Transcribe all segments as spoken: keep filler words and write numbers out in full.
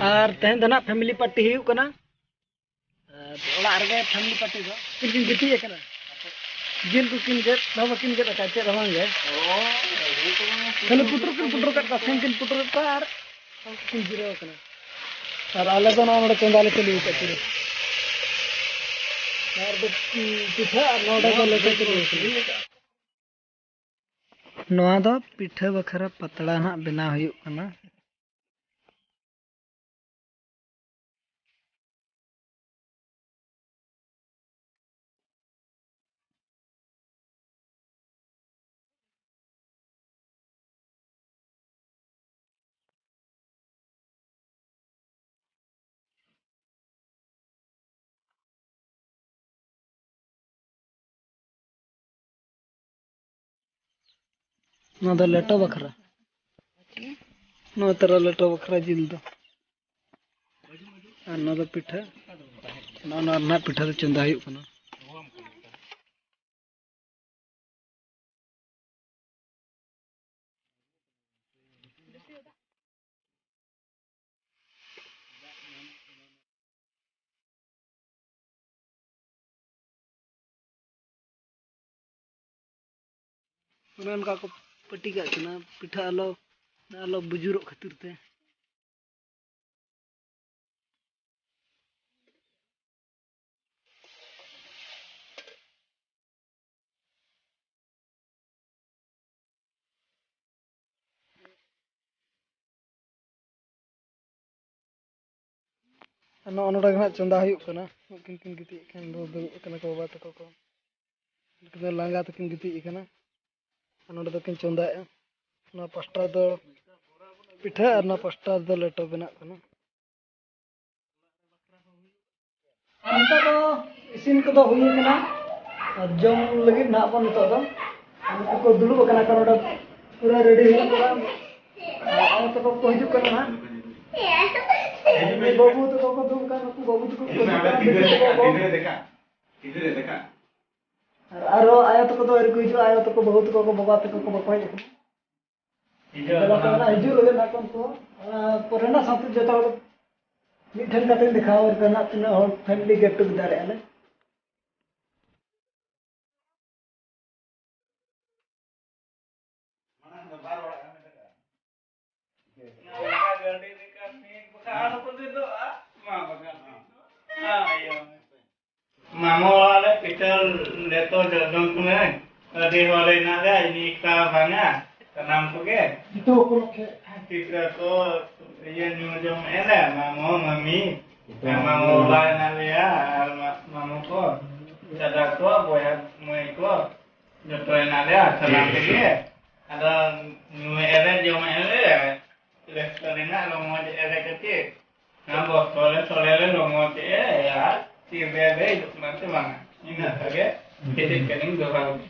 ᱟᱨ ᱛᱮᱦᱮᱧ ᱫᱚ ᱱᱟᱜ family party ᱦᱩᱭᱩᱜ ᱠᱟᱱᱟ᱾ ᱟᱨ ᱚᱲᱟᱜ ᱨᱮᱜᱮ family party ᱫᱚ᱾ ᱩᱱᱠᱤᱱ ᱠᱤᱱ ᱜᱤᱛᱤᱡ ᱟᱠᱟᱱᱟ᱾ ᱡᱤᱞ ᱠᱚᱠᱤᱱ ᱜᱮᱫ, ᱵᱟᱵᱟ ᱠᱤᱱ ᱜᱮᱫ ᱟᱠᱟᱫ, ᱪᱮᱫ ᱦᱚᱸ ᱵᱟᱝ ᱜᱮ᱾ ᱠᱷᱟᱹᱞᱤ ᱯᱩᱴᱩᱨ ᱠᱤᱱ ᱯᱩᱴᱩᱨ ᱠᱟᱫ ᱠᱚᱣᱟ, ᱥᱤᱢ ᱠᱤᱱ ᱯᱩᱴᱩᱨ ᱠᱟᱫ ᱠᱚᱣᱟ ᱟᱨ ᱩᱱᱠᱤᱱ ᱡᱤᱨᱟᱹᱣ ᱟᱠᱟᱱᱟ᱾ ᱟᱨ ᱟᱞᱮ ᱫᱚ ᱱᱚᱣᱟ ᱱᱚᱰᱮ ᱪᱚᱸᱫᱟ ᱞᱮ ᱪᱟᱹᱞᱩ ᱟᱠᱟᱫ ᱯᱩᱨᱟᱹ᱾ ᱱᱚᱣᱟ ᱨᱮᱫᱚ ᱯᱤᱴᱷᱟᱹ ᱟᱨ ᱱᱚᱰᱮ ᱫᱚ ᱞᱮᱴᱚ ᱪᱟᱹᱞᱩ ᱟᱠᱟᱱᱟ᱾ ᱱᱚᱣᱟ ᱫᱚ ᱯᱤᱴᱷᱟᱹ ᱵᱟᱠᱷᱨᱟ ᱯᱟᱛᱲᱟ ᱱᱟᱦᱟᱜ ᱵᱮᱱᱟᱣ ᱦᱩᱭᱩᱜ ᱠᱟᱱᱟ᱾ ᱱᱚᱣᱟ ᱫᱚ ᱞᱮᱴᱚ ᱵᱟᱠᱷᱨᱟ᱾ ᱱᱚᱣᱟ ᱛᱟᱨᱟ ᱞᱮᱴᱚ ᱵᱟᱠᱷᱨᱟ ᱡᱤᱞ ᱫᱚ᱾ ᱟᱨ ᱱᱚᱣᱟ ᱫᱚ ᱯᱤᱴᱷᱟᱹ᱾ ᱱᱚᱜᱼᱚ ᱱᱚᱣᱟ ᱨᱮᱱᱟᱜ ᱯᱤᱴᱷᱟᱹ ᱫᱚ ᱪᱚᱸᱫᱟ ᱦᱩᱭᱩᱜ ᱠᱟᱱᱟ᱾ ᱚᱱᱮ ᱚᱱᱠᱟ ᱠᱚ ᱯᱟᱹᱴᱤ ᱠᱟᱜ ᱠᱟᱱᱟ, ᱯᱤᱴᱷᱟᱹ ᱟᱞᱚ, ᱟᱞᱚ ᱵᱩᱡᱩᱨᱚᱜ ᱠᱷᱟᱹᱛᱤᱨ ᱛᱮ᱾ ᱱᱚᱜᱼᱚ ᱱᱚᱰᱮ ᱜᱮ ᱱᱟᱜ ᱪᱚᱸᱫᱟ ᱦᱩᱭᱩᱜ ᱠᱟᱱᱟ᱾ ᱩᱱᱠᱤᱱ ᱠᱤᱱ ᱜᱤᱛᱤᱡ ᱠᱟᱱ ᱫᱚ, ᱫᱩᱲᱩᱵ ᱠᱟᱱᱟ ᱠᱚ ᱵᱟᱵᱟ ᱛᱟᱠᱚ ᱠᱚ᱾ ᱩᱱᱠᱤᱱ ᱫᱚ ᱞᱟᱸᱜᱟ ᱛᱮᱠᱤᱱ ᱜᱤᱛᱤᱡ ᱟᱠᱟᱱᱟ᱾ ᱟᱨ ᱱᱚᱰᱮ ᱫᱚᱠᱤᱱ ᱪᱚᱸᱫᱟᱭᱮᱜᱼᱟ᱾ ᱱᱚᱣᱟ ᱯᱟᱥᱴᱟ ᱫᱚ ᱯᱤᱴᱷᱟᱹ ᱟᱨ ᱱᱚᱣᱟ ᱯᱟᱥᱴᱟ ᱫᱚ ᱞᱮᱴᱚ ᱵᱮᱱᱟᱜ ᱠᱟᱱᱟ᱾ ᱟᱨ ᱱᱤᱛᱚᱜ ᱫᱚ ᱤᱥᱤᱱ ᱠᱚᱫᱚ ᱦᱩᱭ ᱟᱠᱟᱱᱟ᱾ ᱟᱨ ᱡᱚᱢ ᱞᱟᱹᱜᱤᱫ ᱱᱟᱦᱟᱜ ᱵᱚᱱ ᱱᱤᱛᱚᱜ ᱫᱚ᱾ ᱟᱨ ᱱᱩᱠᱩ ᱠᱚ ᱫᱩᱲᱩᱵ ᱟᱠᱟᱱᱟ ᱠᱚ ᱱᱚᱰᱮ, ᱯᱩᱨᱟᱹ ready ᱦᱩᱭᱩᱜ ᱠᱟᱱᱟ᱾ ᱟᱨ ᱟᱭᱳ ᱛᱟᱠᱚ ᱠᱚ ᱦᱤᱡᱩᱜ ᱠᱟᱱᱟ ᱱᱟᱦᱟᱜ᱾ ᱵᱟᱹᱵᱩ ᱛᱟᱠᱚ ᱠᱚ ᱫᱩᱲᱩᱵ ᱠᱟᱱᱟ, ᱱᱩᱠᱩ ᱵᱟᱹᱵᱩ ᱛᱟᱠᱚ ᱠᱚ ᱦᱤᱡᱩᱜ ᱠᱟᱱᱟ, ᱵᱤᱴᱤ ᱛᱟᱠᱚ ᱠᱚ᱾ ᱟᱨ ᱟᱨᱦᱚᱸ ᱟᱭᱳ ᱛᱟᱠᱚ ᱫᱚ ᱟᱹᱣᱨᱤ ᱠᱚ ᱦᱤᱡᱩᱜᱼᱟ, ᱟᱭᱳ ᱛᱟᱠᱚ, ᱵᱟᱹᱦᱩ ᱛᱟᱠᱚ ᱠᱚ, ᱵᱟᱵᱟ ᱛᱟᱠᱚ ᱠᱚ ᱵᱟᱠᱚ ᱦᱮᱡ ᱟᱠᱟᱱᱟ᱾ ᱦᱤᱡᱩᱜ ᱟᱠᱚ ᱱᱟᱦᱟᱜ᱾ ᱦᱤᱡᱩᱜ ᱞᱟᱹᱜᱤᱫ ᱱᱟᱦᱟᱜ ᱠᱚ ᱩᱱᱠᱩ᱾ ᱟᱨ ᱯᱚᱨᱮ ᱱᱟᱦᱟᱜ ᱥᱟᱶᱛᱮ ᱡᱚᱛᱚ ᱦᱚᱲ ᱢᱤᱫ ᱴᱷᱮᱱ ᱠᱟᱛᱮ ᱫᱮᱠᱷᱟᱣ ᱟᱠᱟᱱᱟ, ᱛᱤᱱᱟᱹᱜ ᱦᱚᱲ family get together ᱮᱜᱼᱟ ᱞᱮ᱾ ᱢᱟᱢᱚ ᱚᱲᱟᱜ ᱨᱮ ᱯᱤᱴᱷᱟᱹ ᱞᱮᱴᱚ ᱡᱚᱡᱚᱢ ᱠᱟᱹᱱᱟᱹᱧ᱾ ᱟᱹᱰᱤ ᱦᱚᱲ ᱦᱮᱱᱟᱜ ᱞᱮᱭᱟ, ᱤᱧ ᱮᱠᱞᱟ ᱵᱟᱝᱟ, ᱥᱟᱱᱟᱢ ᱠᱚᱜᱮ᱾ ᱡᱚᱛᱚ ᱩᱯᱚᱞᱚᱠᱠᱷᱮ᱾ ᱜᱤᱫᱽᱨᱟᱹ ᱠᱚ ᱤᱭᱟᱹ ᱧᱩ ᱡᱚᱢ ᱮᱱᱟ, ᱢᱟᱢᱚ, ᱢᱟᱹᱢᱤ, ᱢᱟᱢᱚ ᱚᱲᱟᱜ ᱦᱮᱱᱟᱜ ᱞᱮᱭᱟ, ᱟᱨ ᱢᱟ-, ᱢᱟᱢᱚ ᱠᱚ, ᱫᱟᱫᱟ ᱠᱚ, ᱵᱚᱭᱦᱟ, ᱢᱟᱹᱭ ᱠᱚ, ᱡᱚᱛᱚ ᱦᱮᱱᱟᱜ ᱞᱮᱭᱟ, ᱥᱟᱱᱟᱢ ᱠᱚᱜᱮ᱾ ᱟᱫᱚ ᱧᱩᱭᱮᱫ ᱞᱮ, ᱡᱚᱢᱮᱫ ᱞᱮ, ᱨᱟᱹᱥᱠᱟᱹ ᱨᱮᱱᱟᱜ ᱨᱚᱢᱚᱡᱽ ᱮᱫ ᱞᱮ ᱠᱟᱹᱴᱤᱡ᱾ ᱚᱱᱟ ᱵᱚᱥᱛᱟ ᱞᱮ ᱥᱚᱲᱮ ᱞᱮ ᱨᱚᱢᱚᱡᱽ ᱮᱫ ᱟᱨ ᱛᱤᱨ ᱨᱮ ᱞᱮ ᱦᱤᱡᱩᱜ ᱠᱟᱱᱟ ᱥᱮ ᱵᱟᱝᱟ? ᱤᱱᱟᱹ ᱛᱮᱜᱮ ᱠᱟᱹᱴᱤᱡ ᱠᱟᱹᱴᱤᱡ ᱡᱚᱦᱟᱨ ᱜᱮ᱾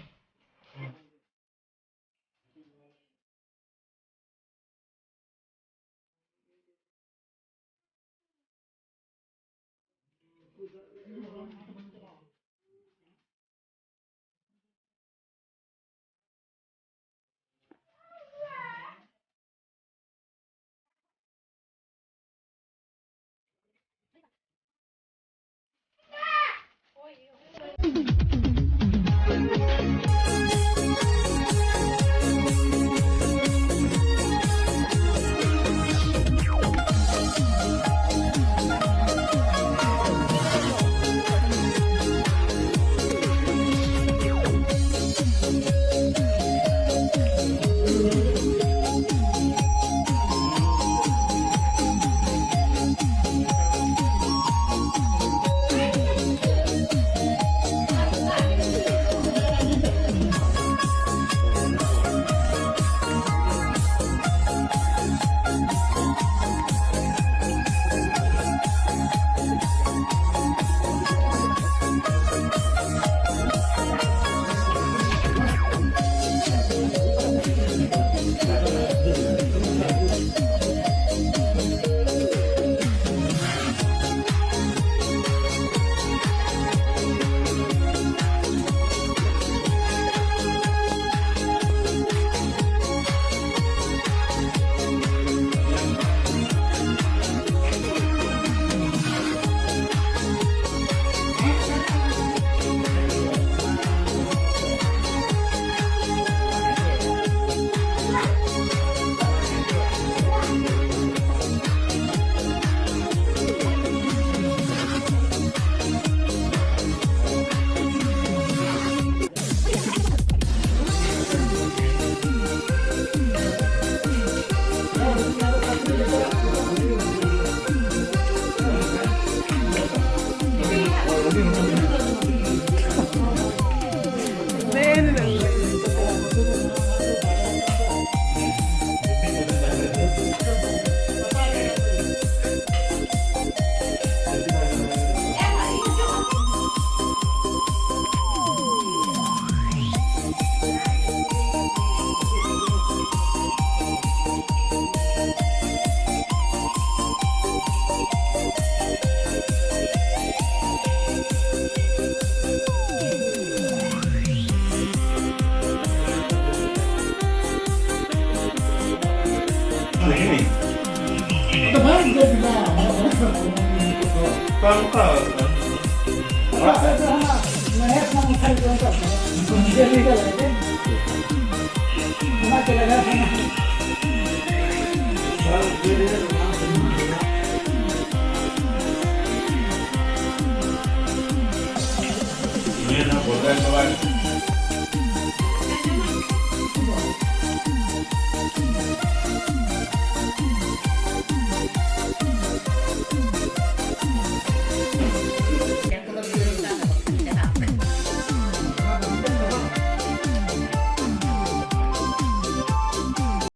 ᱱᱤᱭᱟᱹ ᱱᱚᱣᱟ ᱵᱚᱫᱟᱭ ᱪᱟᱵᱟᱭᱮᱱᱟ᱾